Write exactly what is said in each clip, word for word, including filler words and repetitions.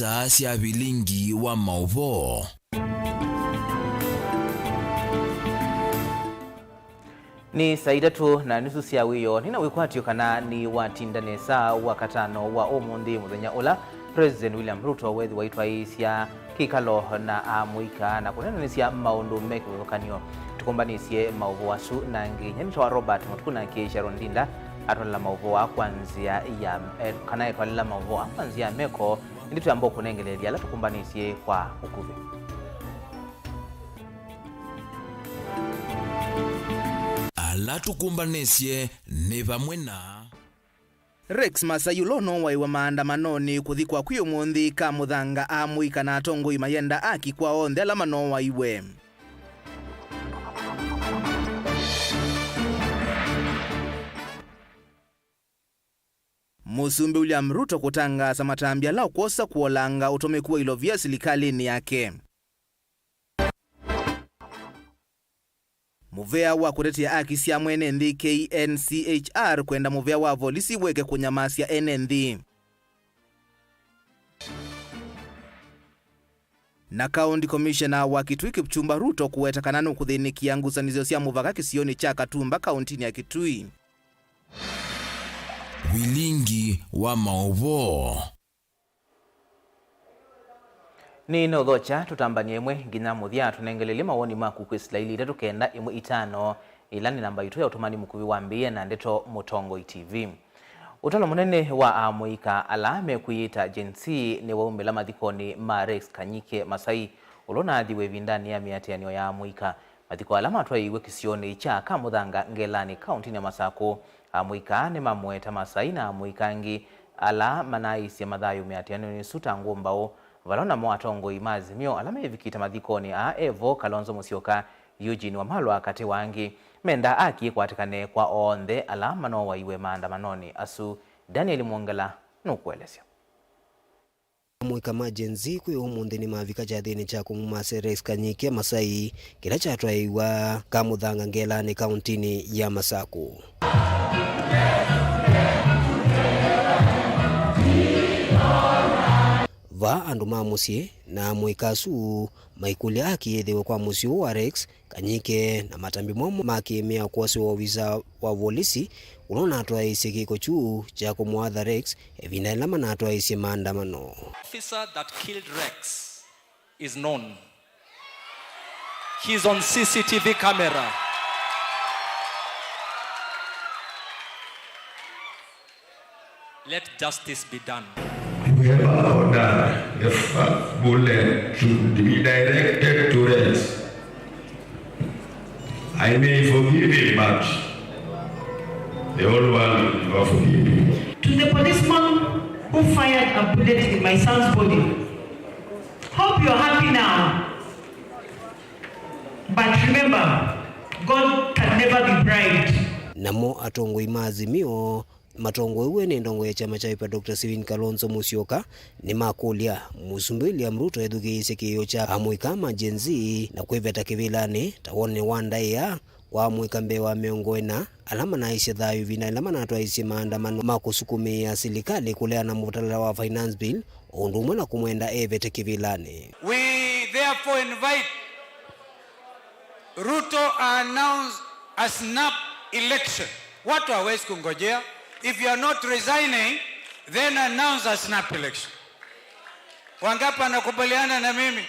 Saa sya vilingi wa maũvoo. Nĩ saa itatũ na nusu sya wĩoo. Nĩna wĩkwatyo kana nĩwatinda nesa Wakatano wa ũmũnthĩ, mũthenya ũla President William Ruto wethĩwa aitwaĩĩsya kĩkalo na amũika na kũneenanĩsya maũndũ me kĩvathũkany'o. Tũkũmbanĩsye maũvoo asu na angĩ. Nyie nĩtawa Robert Mũtuku, nake Sharon Ndinda atwalela maũvoo aa kwa nzĩa ya, eh, kana etwalela maũvoo aa kwa nzĩa ya meko. Ĩndĩ twĩamba kũnengeleelya ala tũkũmbanĩsye kwa ũkuvĩ. Ala tũkũmbanĩsye nĩ vamwe na Rex Masai ũla ũnooaĩwe maandamanonĩ kũthikwa kwĩ ũmũnthĩ, Kamũthanga, amũika na atongoi mayenda aki kwa onthe ala manooaĩwe. Mũsumbĩ William Ruto kũtangaasa matambya ala ũkwosa kũolanga ũtũmĩku wa ilovia silikalĩnĩ yake. Mũvea wa kũtetea aki sya mwene nthĩ K N C H R kwenda mũvea wa volisi weke kũnyamasya ene nthĩ. Na County Commissioner wa Kitui Kipchumba Ruto kũweta kana nũkũthĩnĩkĩa ngusanĩsyo sya mũvaka kĩsionĩ kya Katumba kauntinĩ ya Kitui. Vilingi wa maũvoo. Nĩ na ũthokya tũtambany'e ĩmwe nginya mũthya. Tũnengelelye mawoni maku kwĩ sila ili itatũ kenda ĩmwe itano, ĩla nĩ namba itũ ya ũtũmani mũkuvĩ wa mbĩĩa na ndeto Mũtongoi T V. Ũtalo mũnene wa amũika ala mekwĩyĩta Gen Z nĩwaumĩla mathikonĩ ma Rex Kanyike Masai, ũla ũnaathiwe ĩvindanĩ ya mĩatĩanĩo ya amũika. Mathiko ala matwaĩiwe kĩsionĩ kya Kamũthanga Ngelanĩ, kauntinĩ ya Masakũ. Amũika aa nĩmamũeta Masai na amũika angĩ ala manaaisye mathayũ mĩatĩanĩonĩ ĩsu ta ngũmbaũ, vala namo atongoi ma Azimio ala mevikĩte mathikonĩ aa e vo, Kalonzo Musyoka, Eugene Wamalwa katĩ wa angĩ, mendaa aki ĩkwatĩkane kwa onthe ala manooaiwe maandamanonĩ asu. Daniel Mwongela nũkũelesya. Amũika ma Gen Z kwĩ ũmũnthĩ nĩmavika kyathĩnĩ kya kũmũmasya Rex Kanyike Masai, kĩla kyatwaĩwa Kamũthanga Ngelanĩ kauntinĩ ya Masakũ. Vaa andũ ma mũsyĩ na amũika asu maikũlya aki yĩthĩwe kwa mũsyĩ ũũ wa Rex Kanyike na matambya moo ma kĩmĩao kwosĩwa ovisa wa volisi ũla ũnatwaĩĩsye kĩko kyu kya kũmũatha Rex ĩvinda yĩla manatwaĩĩsye maandamano. Officer that killed Rex is known. He's on C C T V camera. Let justice be done. Whoever ordered the first bullet to be directed to Rex, I may forgive him, but the whole world will never forgive him. To the policeman who fired a bullet in my son's body, hope you're happy now. But remember, God can never be bribed. Namo atongoi ma Azimio matongoew'e nĩ ndongoi ya kyama kya Wiper Doctor Stephen Kalonzo Musyoka nĩmakũlya Mũsumbĩ William Ruto ethukĩĩsye kĩĩo kya amũika ma Gen Z na kwĩveta kĩvĩlanĩ ta wonany'o wa ndaĩa kwa amũika mbee wa mĩongo ĩna ala manaaisye thayũ ĩvinda yĩla manatwaĩĩsye maandamano ma kũsukumĩĩa silikalĩ kũleana mũtalala wa Finance Bill, o ũndũ ũmwe na kũmwenda evete kĩvĩlanĩ. We therefore invite Ruto announce a snap election. Watu hawezi kungojea. If you are not resigning, then announce a snap election. Wangapi wanakubaliana na mimi?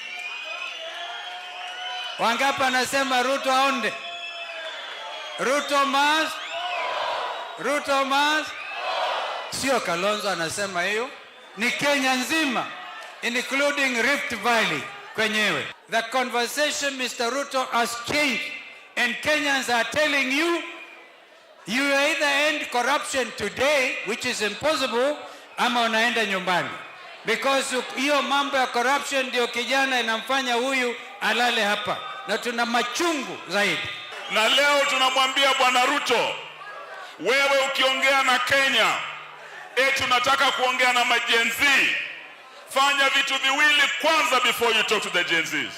Wangapi wanasema Ruto aonde? Ruto must. Ruto must. Sio Kalonzo anasema hiyo. Ni Kenya nzima, including Rift Valley kwenyewe. The conversation, Mister Ruto, has changed, and Kenyans are telling you, you either end corruption today, which is impossible, ama unaenda nyumbani. Because u-, hiyo mambo ya corruption ndio kijana inamfanya huyu alale hapa. Na tuna machungu zaidi. Na leo tunamwambia Bwana Ruto, wewe ukiongea na Kenya, eti unataka kuongea na ma Gen Z, fanya vitu viwili kwanza before you talk to the Gen Zs.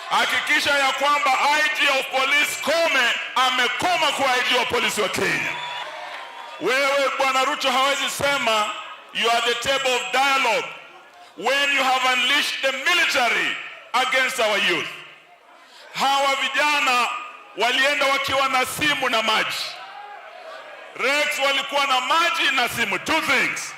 Hakikisha ya kwamba I G of police Koome amekoma kuwa I G wa polisi wa Kenya. Wewe Bwana Ruto hawezi sema you are the table of dialogue. When you have unleashed the military against our youth, hawa vijana walienda wakiwa na simu na maji. Rex walikuwa na maji na simu, two things.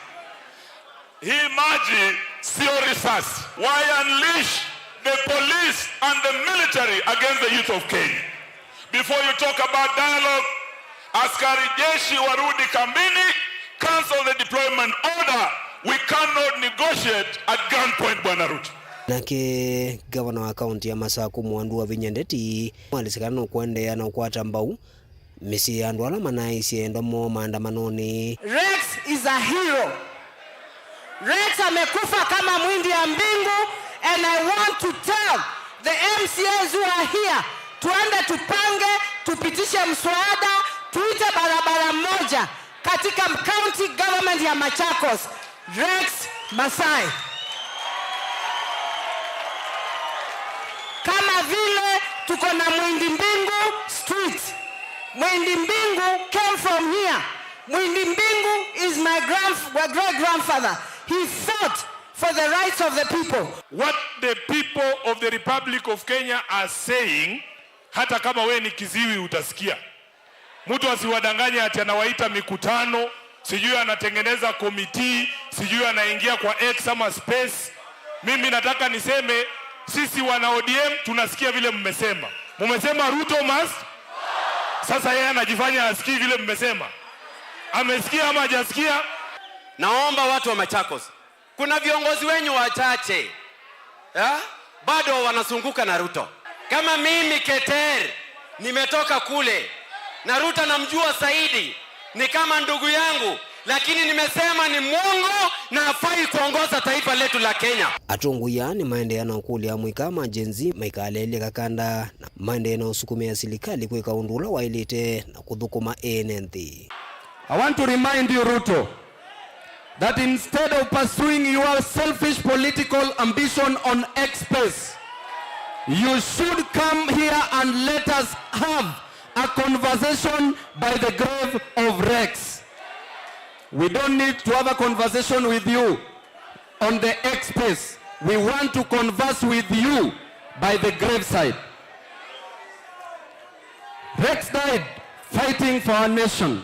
Hii maji sio risasi. Why unleash the police and the military against the youth of Kenya? Before you talk about dialogue, askari jeshi warudi kambini, cancel the deployment order. We cannot negotiate at gunpoint, Bwana Ruto. Nake ngavana wa kaunti ya Masaku, Mwandu wa Vinya Ndeti, mwalĩsĩ kana nũkũendeea na ũkwata mbau mĩsyĩ ya andũ ala manaisye endo moo maandamanonĩ. Rex is a hero. Rex amekufa kama mwindi ya mbingu, and I want to tell the M C As who are here, tuende tupange, tupitishe mswada, tuite barabara moja katika county government ya Machakos, Rex Masai. Kama vile tuko na Mwindi Mbingu Street. Mwindi Mbingu came from here. Mwindi Mbingu is my grandf-, my great grandfather. He fought for the rights of the people. What the people of the Republic of Kenya are saying, hata kama we ni kiziwi utasikia. Mtu asiwadanganye ati anawaita mikutano, sijui anatengeneza committee, sijui anaingia kwa X ama space. Mimi nataka niseme, sisi wana O D M tunasikia vile mmesema. Mmesema Ruto must. Sasa yeye anajifanya asikii vile mmesema. Amesikia ama hajasikia? Naomba watu wa Machakos, kuna viongozi wenyu wachache, eh, bado wanazunguka na Ruto. Kama mimi Keter, nimetoka kule, na Ruto namjua zaidi, ni kama ndugu yangu, lakini nimesema ni mwongo na hafai kuongoza taifa letu la Kenya. Atongoi aa nĩmaendeea na ũkũlya amũika ma Gen Z maikaleelye kakanda na maendeee na ũsukumĩa silikalĩ kwĩka ũndũ ũla waĩlĩte na kũthũkũma ene nthĩ. I want to remind you, Ruto, that instead of pursuing your selfish political ambition on X space, you should come here and let us have a conversation by the grave of Rex. We don't need to have a conversation with you on the X space. We want to converse with you by the graveside. Rex died fighting for our nation.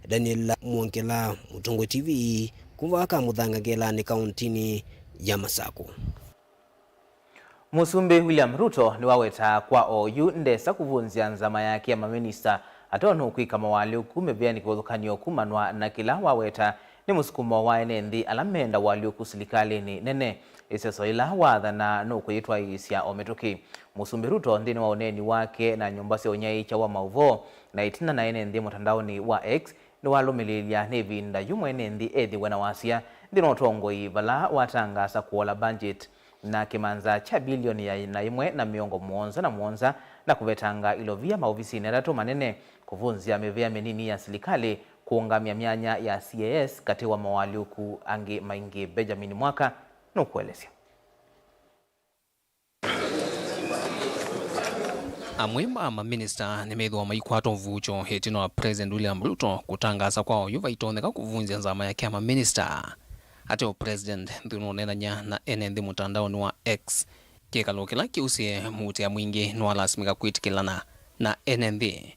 Daniel Mwongela, Mũtongoi T V, kuma Kamũthanga Ngelani, kauntinĩ ya Masaku. Mũsumbĩ William Ruto nĩwaweta kwa oyu ndesa kũvunzya nzama yake ya maminista, ateo nũkwĩka mawaalyũku mĩvĩanĩ kĩvathũkany'o kumanwa na kĩla waweta nĩ mũsukumo wa ene nthĩ ala menda ũalyũku silikalĩnĩ nene. Ĩseso yĩla waathana nũkũyĩtwaĩĩsya o mĩtũkĩ. Mũsumbĩ Ruto nthĩnĩ wa ũneeni wake na nyũmba sya ũnyaĩĩkya wa maũvoo na ĩtina na ene nthĩ mũtandaonĩ wa X, nĩwalũmĩlĩĩlya nĩ ĩvinda yu mwene nthĩ ethĩwe na wasya nthĩnĩ wa ũtongoi vala watangaasa kũola budget na kĩmanza kya bilioni ya ĩna ĩmwe na mĩongo mũonza na mũonza na kũvetanga ilovia maovisinĩ atatũ manene, kũvunzya mĩvĩa mĩnini ya silikalĩ, kũũngamya myanya ya C A S katĩ wa mawaalyũku angĩ maingĩ. Benjamin Mwaka nũkũelesya. Amwe ma maminista nĩmethĩwa maikwata ũvuũkyo ĩtina wa President William Ruto kũtangaasa kwa oyu vaitonyeka kũvunzya nzama yake ya maminista. Ateo President nthĩ nũneenany'a na ene nthĩ mũtandaonĩ wa X, kĩkalo kĩla kĩusĩe mũutĩa mwingĩ nĩwalasimĩka kwĩtĩkĩlana na ene nthĩ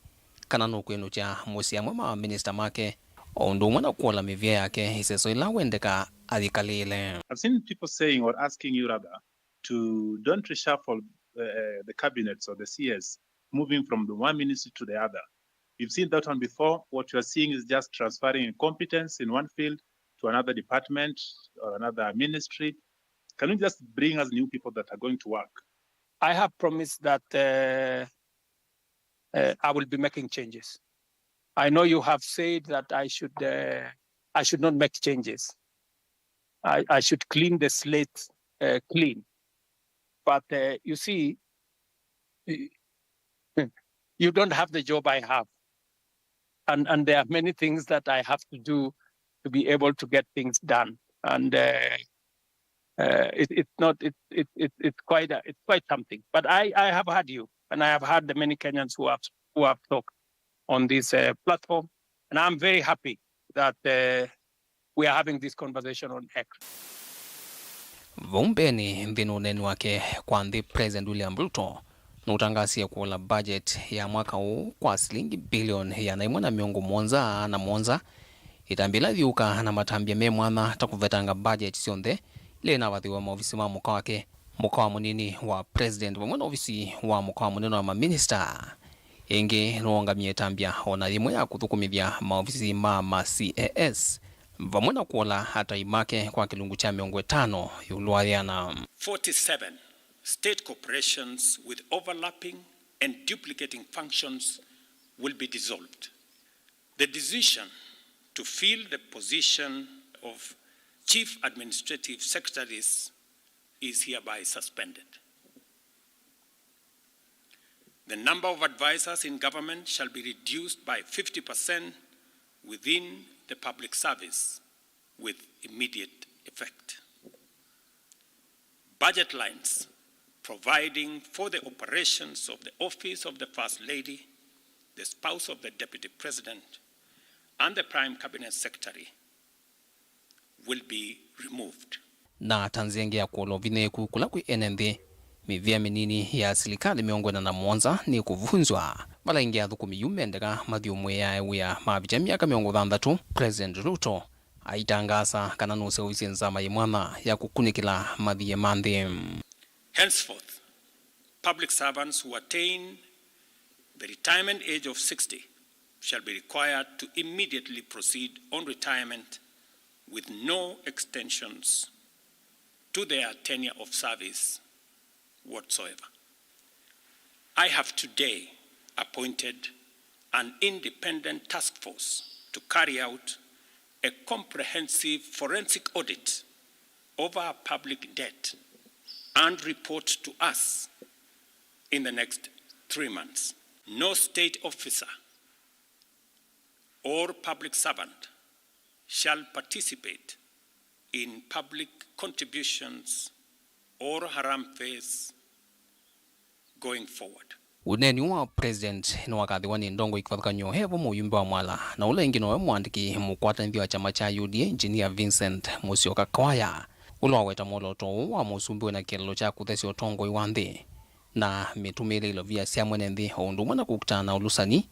kana nũkwĩnũkya mũsyĩ amwe ma maminista make, o ũndũ ũmwe na kũola mĩvĩa yake ĩseso ĩla wendekaa ayĩkalĩle. I've seen people saying or asking you rather to don't reshuffle uh, the cabinets or the C S, moving from the one ministry to the other. We've seen that one before. What you are seeing is just transferring incompetence in one field to another department or another ministry. Can you just bring us new people that are going to work? I have promised that uh, uh, I will be making changes. I know you have said that I should uh, I should not make changes. I, I should clean the slate uh, clean. But uh, you see, you don't have the job I have, and and there are many things that I have to do to be able to get things done. And uh, uh, it, it's not it, it, it it's quite a, it's quite something. But I I have heard you, and I have heard the many Kenyans who have who have talked on this uh, platform, and I'm very happy that uh, we are having this conversation on X. Vau mbeenĩ, nthĩnĩ wa ũneeni wake kwa nthĩ, President William Ruto nũtangasie kũla budget ya mwaka ũũ kwa silingi bilioni ĩana ĩmwe na mĩongo mũonza na mũonza, ĩtambya ĩla yĩũka na matambya me mwanya ta kũvetanga budget syonthe ila inavathĩwe maovisi ma mũka wake, mũka wa mũnini wa President, vamwe na ovisi wa mũka wa mũnene wa maminista. Ĩngĩ, nĩwaũngamie ĩtambya o na yĩmwe ya kũthũkũmĩthya maovisi ma ma C A S, vamwe na kũla atai make kwa kĩlungu kya mĩongo ĩtano ĩũlũ wa yĩana. Forty-seven state corporations with overlapping and duplicating functions will be dissolved. The decision to fill the position of Chief Administrative Secretaries is hereby suspended. The number of advisors in government shall be reduced by fifty percent within the public service with immediate effect. Budget lines providing for the operations of the office of the First Lady, the spouse of the Deputy President, and the Prime Cabinet Secretary will be removed. Na ta nzĩa ĩngĩ ya kũla ũvinyĩĩku kũla kwĩ ene nthĩ, mĩvĩa mĩnini ya silikalĩ mĩongo ĩna na mũonza nĩkũvunzwa. Vala ĩngĩ athũkũmi yu mendeka mathyũmũĩae wĩa mavĩtya myaka mĩongo thanthatũ, President Ruto aitangaasa kana nũseũvisye nzama yĩ mwanya ya kũkunĩkĩla mathiĩ ma nthĩ. Henceforth, public servants who attain the retirement age of sixty shall be required to immediately proceed on retirement with no extensions to their tenure of service whatsoever. I have today appointed an independent task force to carry out a comprehensive forensic audit of our public debt and report to us in the next three months. No state officer or public servant shall participate in public contributions or harambees going forward. Ũneeni wa President nĩwakathĩwa nĩ ndongoi kĩvathũkany'o e vo mũyumbe wa Mwala, na ũla ĩngĩ nowe mũandĩki mũkwatanĩthya wa kyama kya U D A, Engineer Vincent Musyoka Kawaya, ũla waweta mwolooto ũũ wa mũsumbĩ wĩ na kĩeleelo kya kũthesya ũtongoi wa nthĩ na mĩtũmĩĩle ilovia sya mwene nthĩ, o ũndũ ũmwe na kũkitana na ũlũsani,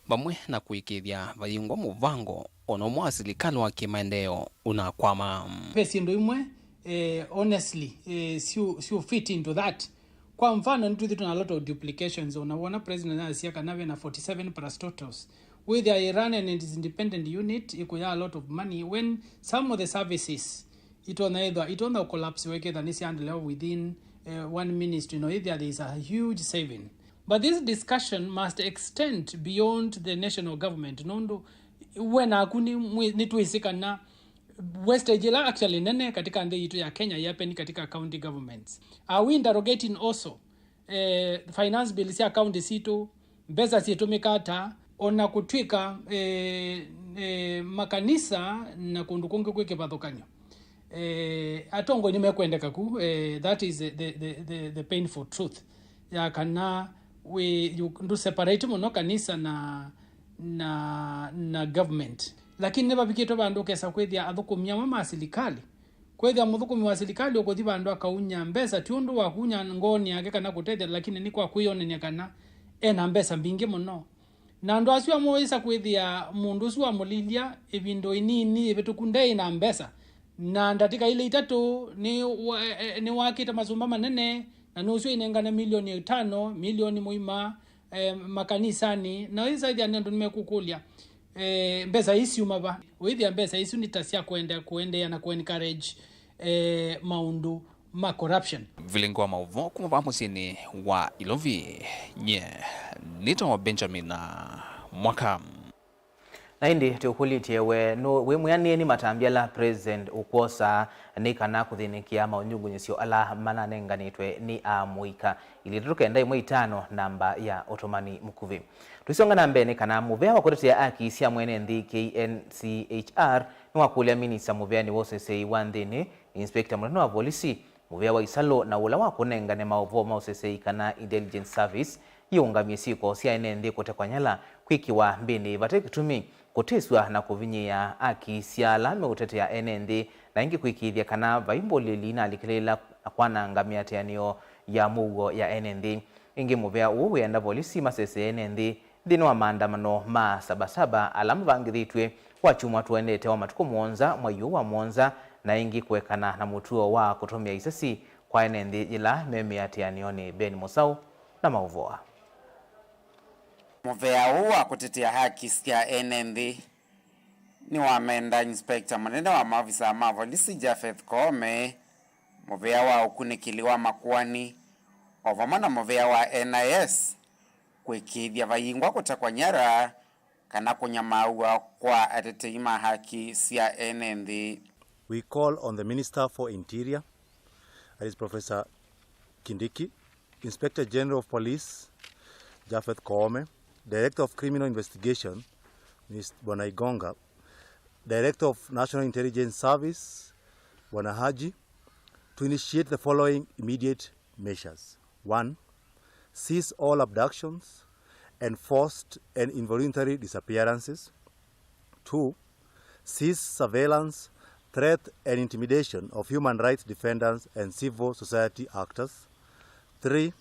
vamwe na kũĩkĩĩthya vayĩngwa mũvango o na ũmwe wa silikalĩ wa kĩmaendeeo ũnakwama. Ve syĩndũ imwe, eh, honestly, eh, siũ, siũ fit into that. Kwa mfano, nĩtwĩthĩtwe na a lot of duplications. Ona wona president asya kana ve na forty-seven parastatals. Wĩthĩa ĩ run and its independent unit, ĩkũya a lot of money when some of the services itonya ĩthwa, itonya collapse weketha nĩ syaendelewa within, eh, one ministry, no ĩthĩa there is a huge saving. But this discussion must extend beyond the national government, nũndũ we naku nĩ mwĩ-, nĩtwĩsĩ kana wastage ĩla actually nene katika nthĩ yitũ ya Kenya yapeni katika county governments. Are we interrogating also, eh, finance bill sya county sitũ, mbesa syĩtũmĩkaa ata, o na kũtw'ĩka, eh, eh, makanisa na kũndũ kũngĩ kwĩ kĩvathũkany'o? Eh, atongoi nĩmekwendeka ku, eh, that is the, the, the, the, the painful truth ya kana wĩ, you, ndũ separate mũno kanisa na, na, na government. Lakini nĩvavikĩtwe vandũ ũkesa kwĩthĩa athũkũmi amwe ma silikalĩ, kwĩthĩa mũthũkũmi wa silikalĩ ũkũthi vandũ akaunya mbesa, ti ũndũ wa kunya ngoonĩ yake kana kũtethya, lakini nĩ kwa kwĩyonany'a kana ena mbesa mbingĩ mũno. Na andũ asu amwe wĩsa kwĩthĩa mũndũ ũsu wamũlilya ĩvinda ĩnini ĩvĩtũku ndeĩ na mbesa, na ndatĩka ilĩ itatũ nĩ wa-, e-, e-, nĩwakĩte masũmba manene, na nũsyo inengane milioni ĩtano, milioni mũima, eh, makanisanĩ. Na wĩsa ĩthĩa nĩ andũ nĩmekũkũlya, eh, mbesa ii syuma va? Wĩthĩa mbesa isu nĩ ta sya kwenda kũendeea na kũ encourage, eh, maũndũ ma corruption. Vilingi wa maũvoo kuma vaa mũsyĩnĩ wa Ilovi, nye nĩtawa Benjamin Mwaka. Na ĩndĩ tũkũlĩtye we, nũ wĩ mwĩanĩe nĩ matambya ala President ũkwosa nĩ kana kũthĩnĩkĩa maũnyungunyĩsyo ala mananenganĩtwe nĩ amũika? Ilĩ itatũ kenda ĩmwe itano, namba ya ũtũmani mũkuvĩ. Tũisonga na mbee nĩ kana mũvea wa kũtetea aki sya mwene nthĩ K N C H R nĩwakũlya minista mũveanĩ wa ũseseĩ wa nthĩnĩ, inspector mũnene wa volisi, mũvea wa isalũ na ũla wa kũnengane maũvoo ma ũseseĩ kana intelligence service yĩũngamye syĩko sya ene nthĩ kũtekwa nyala kwĩkĩwa mbĩnĩ vate kĩtumi kũtĩsw'a na kũvinyĩĩa aki sya ala meũtetea ene nthĩ na ĩngĩ kũĩkĩĩthya kana vai mbũlĩli inaalikĩlĩĩla na kwananga mĩatĩanĩo ya mũuo ya ene nthĩ. Ĩngĩ mũvea ũũ wĩenda volisi masesee ene nthĩ nthĩnĩ wa maandamano ma Sabasaba ala mavangĩthĩtw'e wakyumwa tũendete wa matukũ mũonza mwai ũũ wa mũonza, na ĩngĩ kũekana na mũtuo wa kũtũmĩa isasi kwa ene nthĩ yĩla me mĩatĩanĩonĩ. Ben Mũsaũ na maũvoa. Mũvea ũũ wa kũtetea haki sya ene nthĩ nĩwamenda Inspector mũnene wa maovisaa ma volisi Japheth Koome, mũvea wa ũkunĩkĩli wa makoani, o vamwe na mũvea wa N I S kũĩkĩĩthya vayingwa kũtekwa nyara kana kũnyamaaw'a kwa atetei ma haki sya ene nthĩ. We call on the Minister for Interior, that is Professor Kindiki, Inspector General of Police Japheth Koome, Director of Criminal Investigation Mister Bwana Igonga, Director of National Intelligence Service Bwana Haji, to initiate the following immediate measures. One, cease all abductions, enforced and involuntary disappearances. Two, cease surveillance, threat and intimidation of human rights defenders and civil society actors. Three,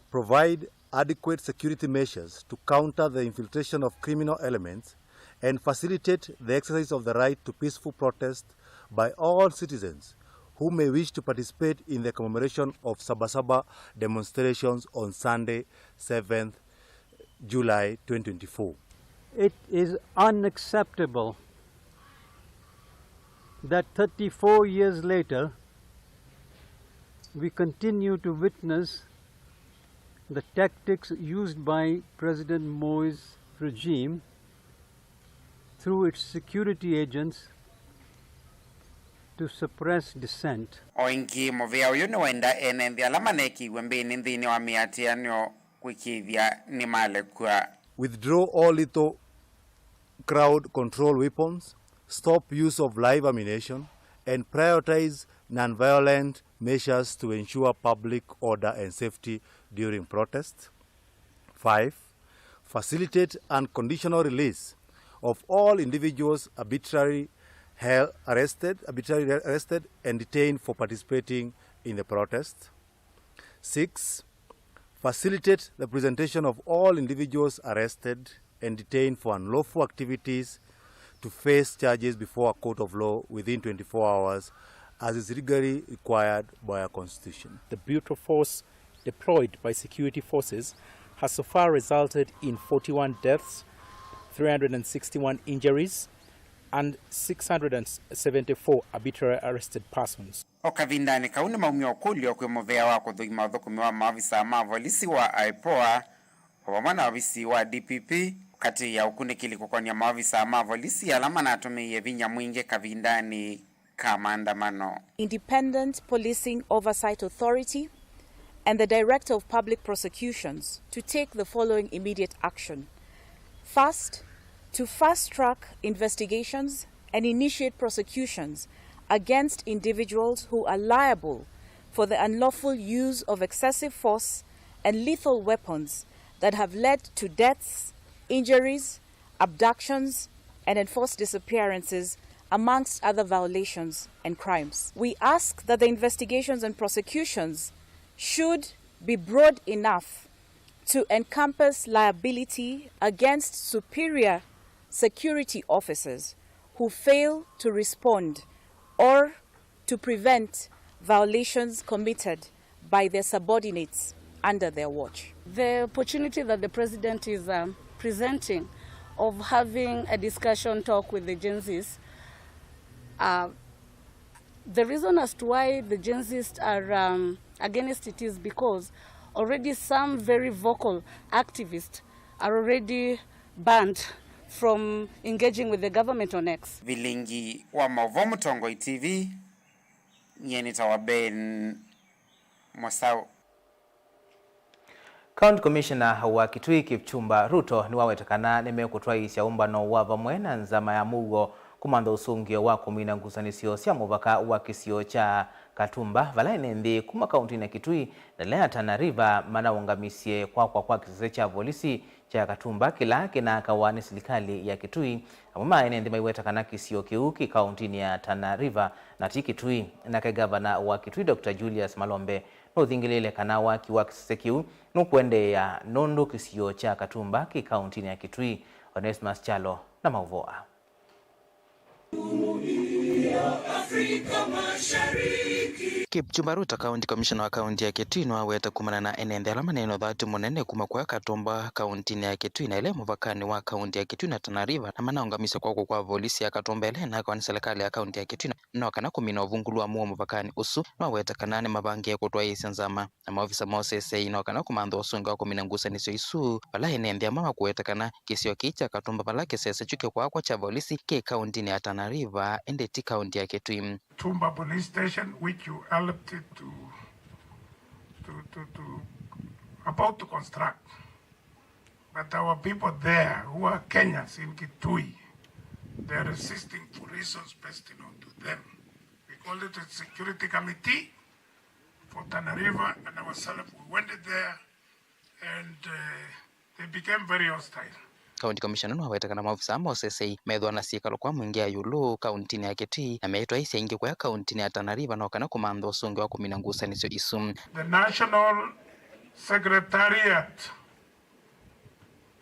provide adequate security measures to counter the infiltration of criminal elements and facilitate the exercise of the right to peaceful protest by all citizens who may wish to participate in the commemoration of Sabasaba demonstrations on Sunday, seventh July twenty twenty-four. It is unacceptable that thirty-four years later, we continue to witness the tactics used by President Moi's regime through its security agents to suppress dissent. O ĩngĩ, mũvea ũyũ nĩwenda ene nthĩ ala manekĩiwe mbĩnĩ nthĩnĩ wa mĩatĩanĩo kũĩkĩĩthya nĩmalekw'a. Withdraw all lethal crowd control weapons, stop use of live ammunition, and prioritize non-violent measures to ensure public order and safety during protests. Five, facilitate unconditional release of all individuals arbitrarily held, arrested, arbitrarily arrested and detained for participating in the protest. Six, facilitate the presentation of all individuals arrested and detained for unlawful activities to face charges before a court of law within twenty-four hours, as is legally required by our constitution. The brutal force deployed by security forces has so far resulted in forty-one deaths, three hundred and sixty-one injuries, and six hundred and seventy-four arbitrarily arrested persons. O kavindanĩ kau nĩmaumya ũkũlyo kwĩ mũvea wa kũthũima ũthũkũmi wa maovisaa ma volisi wa IPOA, o vamwe na ovisi wa DPP, kũkatĩĩa ũkunĩkĩli kũkonĩa maovisaa ma volisi ala manatũmĩie vinya mwingĩ kavindanĩ ka maandamano. Independent Policing Oversight Authority and the Director of Public Prosecutions to take the following immediate action. First, to fast-track investigations and initiate prosecutions against individuals who are liable for the unlawful use of excessive force and lethal weapons that have led to deaths, injuries, abductions, and enforced disappearances, amongst other violations and crimes. We ask that the investigations and prosecutions should be broad enough to encompass liability against superior security officers who fail to respond or to prevent violations committed by their subordinates under their watch. The opportunity that the president is, um, presenting of having a discussion talk with the Gen Zs, uh, the reason as to why the Gen Zs are, um, against it is because already some very vocal activists are already banned from engaging with the government on X. Vilingi wa maũvoo Mũtongoi TV, nyie nĩtawa Ben Mũsaũ. County Commissioner wa Kitui Kipchumba Ruto nĩwaweta kana nĩmekũtwaĩĩsya ũmbano wa vamwe na nzama ya mũuo kũmantha ũsũngĩo wa kũmina ngusanĩsyo sya mũvaka wa kĩsio kya Katumba, vala ene nthĩ kuma kauntinĩ ya Kitui na ĩla ya Tana River manaũngamisye kwakwa kwa kĩsese kya volisi kya Katumba kĩla kĩnaakawa nĩ silikalĩ ya Kitui. Amwe ma ene nthĩ maiweta kana kĩsio kĩu kĩ kaũntinĩ ya Tana River na ti Kitui. Nake ngavana wa Kitui, Doctor Julius Malombe, nũthingĩlĩĩle kana waki wa kĩsese kĩu nũkũendeea nũndũ kĩsio kya Katumba kĩ kaũntinĩ ya Kitui. Onesmus Kyalo na maũvoo aa. Kipchumba Ruto, County Commissioner wa kaunti ya Kitui, nĩwaweta kumana na ene nthĩ ala mane na ũthatu mũnene kuma kwa Katumba kauntinĩ ya Kitui na ĩla ĩ mũvakanĩ wa kaunti ya Kitui na Tana River, na manaũngamisya kw'oko kwa volisi ya Katumba ĩla ĩnaakawa nĩ silikalĩ ya kaunti ya Kitui na no kana kũmina ũvungũlu wa mũuo mũvakanĩ ũsu. Nĩwaweta kana nĩmavangĩe kũtwaĩĩsya nzama na maovisa ma ũseseĩ no kana kũmantha ũsũngĩo wa kũmina ngusanĩsyo isu, vala ene nthĩ amwe makũweta kana kĩsio kĩĩ kya Katumba vala kĩsese kyu kĩkwakwa kya volisi kĩ kauntinĩ ya Tana River, ĩndĩ ti kaunti ya Kitui. Tumba Police Station, which you helped to, to, to, to, about to construct. But our people there who are Kenyans in Kitui, they are resisting for reasons best known to them. We called it a security committee for Tana River and ourselves, we went there and, uh, they became very hostile. County Commissioner nĩwaweta kana maofisa ma ũseseĩ methĩwa na syĩkalo kwa mũingĩ ya ĩũlũ kauntinĩ ya Kitui na meĩtwaĩĩsya ingĩ kũya kauntinĩ ya Tana River no kana kũmantha ũsũngĩo wa kũmina ngusanĩsyo isu. The National Secretariat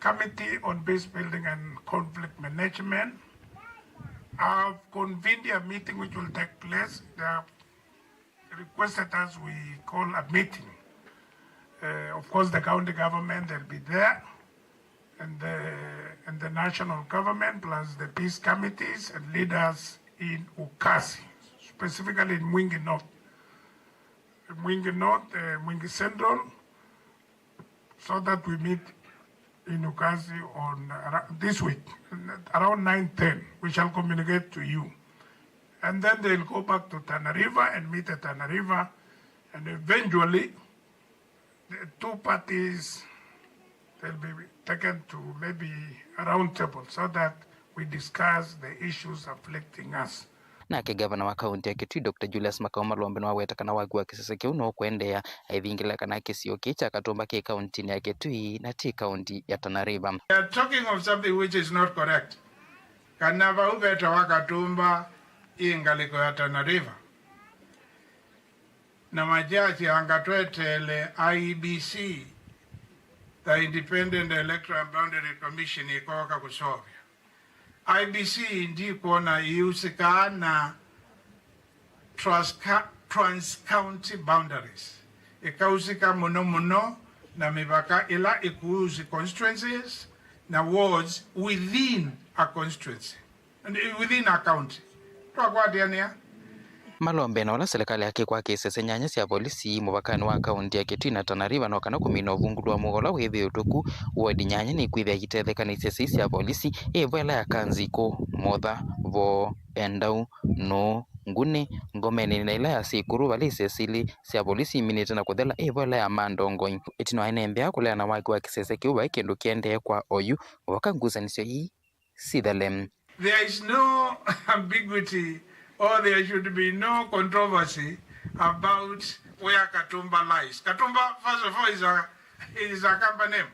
Committee on Peace Building and Conflict Management have convened a meeting which will take place. They have requested us we call a meeting. Uh, of course, the county government, they'll be there, and the, and the national government, plus the peace committees and leaders in Ukasi, specifically in Mwingi North. Mwingi North, uh, Mwingi Central, so that we meet in Ukasi on, uh, this week, around nine ten. We shall communicate to you. And then they'll go back to Tana River and meet at Tana River. And eventually, the two parties, they'll be taken to maybe a round table so that we discuss the issues afflicting us. Nake ngavana wa kaunti ya Kitui, Doctor Julius Makau Malombe, nĩwaweta kana waki wa kĩsese kĩu nũkũendeea, aivingĩla kana kĩsio kĩĩ kya Katumba kĩ kauntinĩ ya Kitui na ti kaunti ya Tana River. They are talking of something which is not correct. Kana vau vetawa Katumba ĩ ngalĩko ya Tana River. Na majasi anga tweteele I E B C, the Independent Electoral Boundary Commission, ĩkooka kũseũvya. I E B C ndikwona ĩusĩkaa na trans-, trans-county boundaries. Ĩkausĩka mũno mũno na mĩvaka ĩla ĩkuusi constituencies na wards within a constituency. And within a county. Twakwatĩanĩa. Malombe na ũla silikalĩ yake ĩkwaka isese nyanya sya volisi mũvakanĩ wa kaunti ya Kitui na Tana River no kana kũmina ũvungũlu wa mũuo ũla wĩthĩĩtwe ku. Wodi nyanya nĩkwĩthĩa ĩitethekanĩsya isese ii sya volisi, ĩvo ĩla ya Kanzikũ, Motha, Voo, Endau, Nũũ, Nguni, Ngomeni na ĩla ya Sikuru, vala isese ilĩ sya volisi iminĩte na kũthela, ĩvo ĩla ya Mandongoi. Ĩtina wa ene nthĩ aa kũleana waki wa kĩsese kĩu, vai kĩndũ kĩendee kwa oyu mũvaka ngusanĩsyo ii sithele. There is no ambiguity or there should be no controversy about where Katumba lies. Katumba, first of all, is a, is a Kamba name.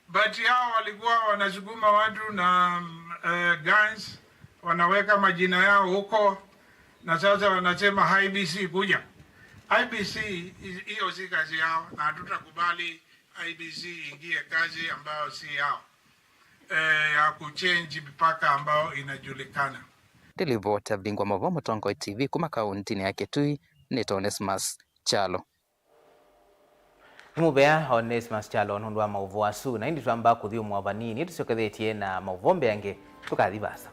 But hao walikuwa wanasukuma watu na, mm, eh, guns, wanaweka majina yao huko, na sasa wanasema I E B C kuja. I E B C is, hiyo si kazi yao, na hatutakubali I E B C ingie kazi ambayo si yao, eh, ya kuchange mipaka ambayo inajulikana. Ndĩlivoti ya Vingwa Mavo, Mũtongoi T V, kuma kauntinĩ ya Kitui, nĩtawa Onesmus Kyalo. Nĩ mũvea Onesmus Kyalo nũndũ wa maũvoo asu, na ĩndĩ twamba kũthyũmũa vanini, tũsyokethetye na maũvoo mbeange, tũkathi vaasa.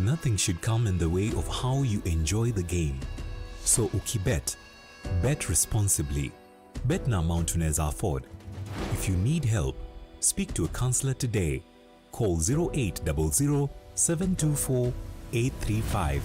Nothing should come in the way of how you enjoy the game. So ukibet, bet responsibly. Bet na amount unaweza afford. If you need help, speak to a counselor today. Call zero eight double zero, seven two four, eight three five.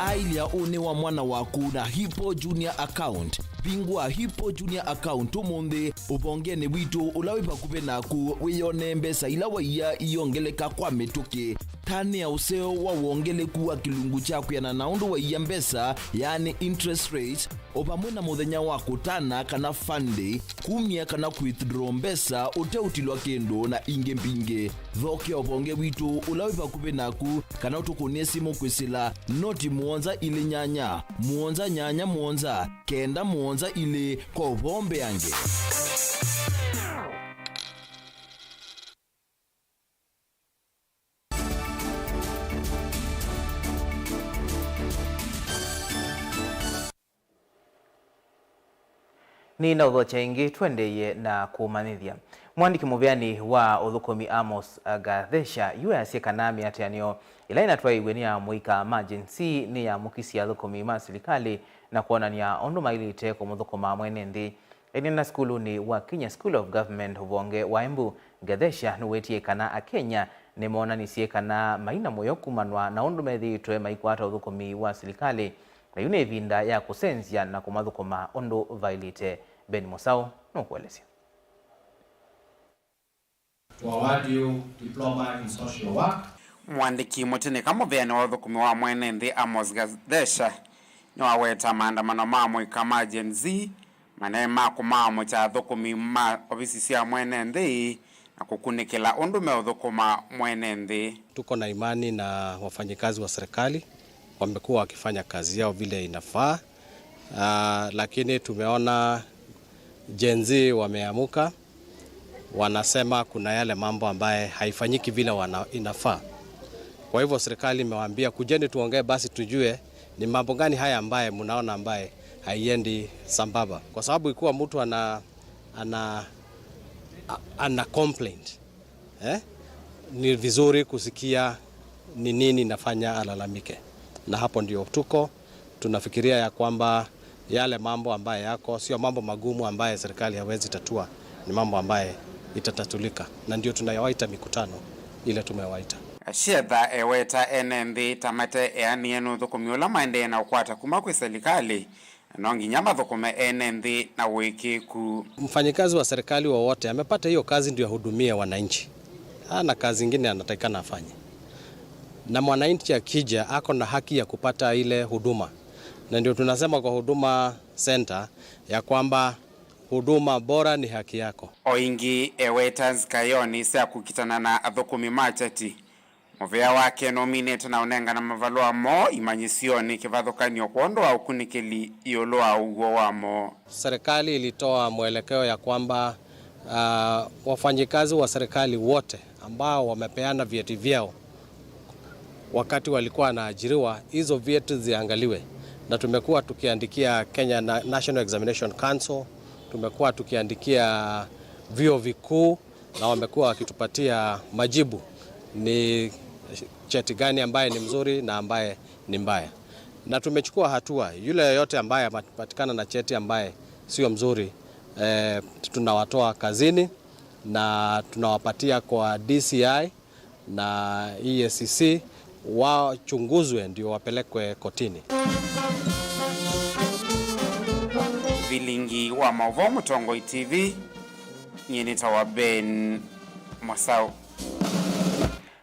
Ailya ũnĩ wa mwana waku na Hippo Junior account. Vingũa Hippo Junior account ũmũnthĩ ũvongenĩ witũ ũla wĩ vakuvĩ naku, wĩyonee mbesa ila waia iongeleka kwa mĩtũkĩ. Tanĩa ũseo wa wongeleku wa kĩlungu kya kwĩanana na ũndũ waia mbesa, yaani interest rate, o vamwe na mũthenya wa kũtana kana fund day, kumya kana withdraw mbesa ũteũtilwa kĩndũ, na ingĩ mbingĩ. Thokea ũvonge witũ ũla wĩ vakuvĩ naku, kana ũtũkũnĩe simũ kwĩsĩla noti mũonza ilĩ nyanya, mũonza nyanya mũonza, kenda mũonza ilĩ, kwa ũvoo mbeange. Nĩnaũthokya ĩngĩ, tũendeeye na kũmanyĩthya. Mũandĩki mũveani wa ũthũkũmi Amos Gathesha yu easya kana mĩatĩanĩo ĩla ĩnatwaĩiw'e nĩ amũika ma Gen Z nĩyamũkisye athũkũmi ma silikalĩ na kwonany'a ũndũ maĩlĩte kũmũthũkũma mwene nthĩ. Aineena sukulunĩ wa Kenya School of Government ũvonge wa Embu, Gathesha nũwetie kana Akenya nĩmoonanisye kana mai na mũyo kumanwa na ũndũ methĩĩtwe maikwata ũthũkũmi wa silikalĩ, na yu nĩ ĩvinda ya kũsenzya na kũmathũkũma ũndũ vaĩlĩte. Ben Mũsaũ nũkũelesya. To award you diploma in social work. Mũandĩki mũtĩnĩka mũveani wa ũthũkũmi wa mwene nthĩ Amos Gathesha nĩwaweta maandamano ma amũika ma Gen Z manaĩ ma kũmaamũkya athũkũmi ma ovisi sya mwene nthĩ na kũkunĩkĩla ũndũ meũthũkũma mwene nthĩ. Tuko na imani na wafanyikazi wa serikali, wamekuwa wakifanya kazi yao vile inafaa. Ah, lakini tumeona Gen Z wameamuka, wanasema kuna yale mambo ambaye haifanyiki vile wana-, inafaa. Kwa hivyo serikali imewaambia, "Kujeni tuongee basi tujue ni mambo gani haya ambaye mnaona ambaye haiendi sambamba." Kwa sababu ikiwa mtu ana, ana, a-, ana complaint, eh, ni vizuri kusikia ni nini inafanya alalamike. Na hapo ndio tuko, tunafikiria ya kwamba yale mambo ambaye yako, sio mambo magumu ambaye serikali hawezi tatua, ni mambo ambaye itatatulika. Na ndio tunayawaita mikutano ile tumewaita. Ashietha eweta ene nthĩ ta mate eanie nũthũkũmi ũla maendee na ũkwata kuma kwĩ serikali, no nginya mathũkũme ene nthĩ na ũĩkĩĩku. Mfanyikazi wa serikali wowote amepata hiyo kazi ndio ahudumie wananchi. Hana kazi ingine anatakikana afanye. Na mwananchi akija, ako na haki ya kupata ile huduma. Na ndio tunasema kwa Huduma Center ya kwamba huduma bora ni haki yako. O ĩngĩ, eweta nzikayonĩ sya kũkitana na athũkũmi ma kyeti. Mũvea wake nũminĩte na ũnengana mavalũa moo imanyĩsyonĩ kĩvathũkany'o kwondũ wa ũkunĩkĩli ĩũlũ wa ũw'o wamo. Serikali ilitoa mwelekeo ya kwamba, ah, wafanyikazi wa serikali wote ambao wamepeana vyeti vyao wakati walikuwa wanaajiriwa, hizo vyeti ziangaliwe. Na tumekuwa tukiandikia Kenya Na-, National Examination Council, tumekuwa tukiandikia vyuo vikuu, na wamekuwa wakitupatia majibu ni cheti gani ambaye ni mzuri na ambaye ni mbaya. Na tumechukua hatua, yule yoyote ambaye amepatikana na cheti ambaye sio mzuri, eh, tunawatoa kazini na tunawapatia kwa D C I na E A C C wachunguzwe ndio wapelekwe kotini. Vilingi wa maũvoo Mũtongoi T V, nyie nĩtawa Ben Mosau.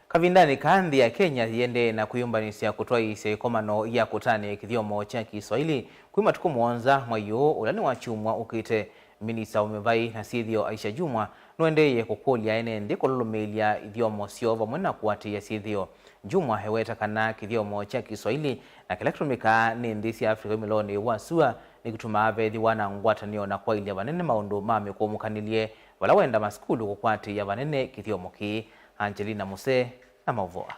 Kavindanĩ kaa, nthĩ ya Kenya yĩendee na kwĩyũmbanĩsya kũtwaĩĩsya ĩkomano ya kũtanĩa kĩthyomo kya Kiswahili kwĩ matukũ mũonza mwai ũũ, ũla nĩ wa kyumwa ũkĩte. Minista wa Mĩvaĩ na Syĩthĩo Aisha Jumwa nũendeeie kũkũlya ene nthĩ kũlũlũmĩĩlya ithyomo syoo vamwe na kũatĩĩa syĩthĩo. Jumwa eweta kana kĩthyomo kya Kiswahili na kĩla kĩtũmĩkaa nĩ nthĩ sya Africa wĩmĩlonĩ wa sua nĩkĩtumaa vethĩwa na ngwatanĩo na kwaĩlya vanene maũndũ ma mĩkũũmũkanĩlye vala wenda masukulu kũkwatĩĩa vanene kĩthyomo kĩĩ. Angelina Musee na maũvoo aa.